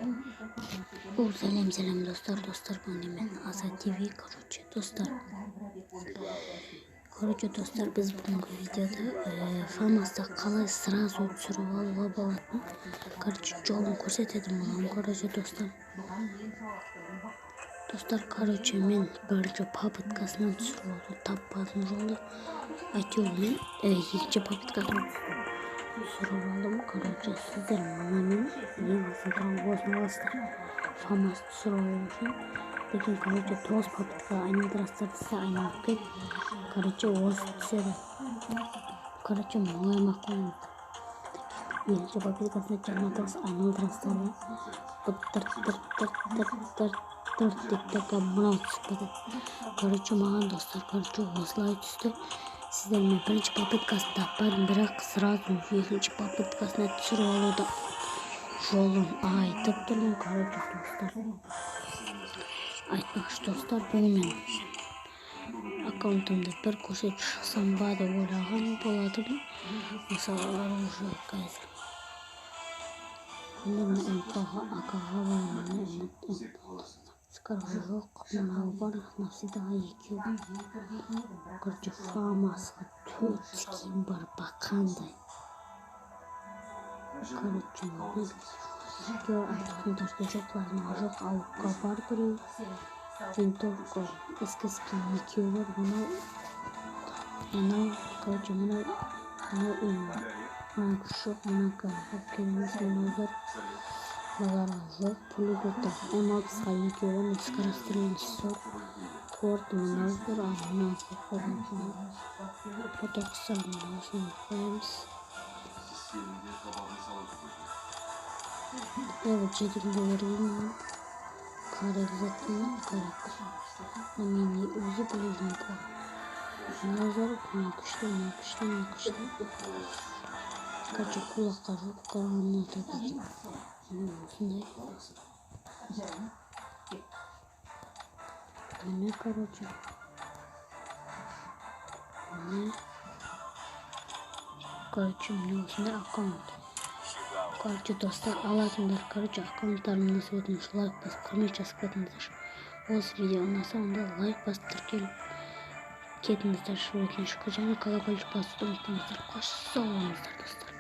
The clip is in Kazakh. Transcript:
О, сәлем, сәлем, достар, достар, бүгін мен Аза ТВ. Короче, достар. Короче, достар, біз бүгінгі видеода Фамасты қалай сразу түсіріп алуға болатын, короче, жолын көрсететін боламын, короче, достар. Достар, короче, мен бірінші попыткасынан түсіріп алуды таппадым жолды. Әйтеуір мен екінші попыткасынан түсіріп алдым. Короче, сіздер мынамен ең астында осыны аласыздар. Фамас түсіріп алу үшін деген, короче, 9 попытка айналдырасыздар десе, айналып кет. Короче, осы түседі. Короче, мұңаймай ақ қойыңыздар. Екінші попыткасында 29 айналдырасыздар да, тырт тырт тырт тырт тырт тырт дейді да, мынау түсіп кетеді. Короче, маған, достар, короче, осылай түсті. Сіздер, мен бірінші попыткасын таппадым, бірақ сразу екінші попыткасына түсіріп алуды жолын айтып тұрмын, короче, достар. Айтпақшы, достар, бүгін мен аккаунтымды бір көрсетіп шықсам ба деп ойлаған болатынмын. Мысалы, оружие қазір енді мына МК-ға, АК-ға бар, мына Скарға жоқ, мынау бар, навсегда екеу. Короче, Фамасқа төрт скин бар, бақандай. Короче, артық жоқ, плазма жоқ, аука бар біреу, винтовка ескі скин екеу бар, мынау, мынау, короче, мынау, мынау, мынанікі жоқ, мынанікі жоқ, керек емес, мынау бар, мыналарға жоқ, пулемет М 60-қа екеу бар, скорострельность жоқ, корт мынау бар, ал мынау қойған, П 90, мынасын қоямыз. Левел 7 күнде берген маған. Кар обязательно, керек. Мини УЗИ ближнего. Мынау зор, мынау күшті, мынау күшті, мынау күшті. Короче, кулакқа жоқ, граната бізде. Міне осындай. Міне, короче. Міне. Короче, міне осындай аккаунт. Короче, достар, алатындар, короче, аккаунттарым ұнаса, өтініш, лайк басып, коммент жазып кетіңіздерші. Осы видео ұнаса, онда лайк басып, тіркеліп кетіңіздерші, өтініш, және колокольчик басуды ұмытпаңыздар. Қош, сау болыңыздар, достар.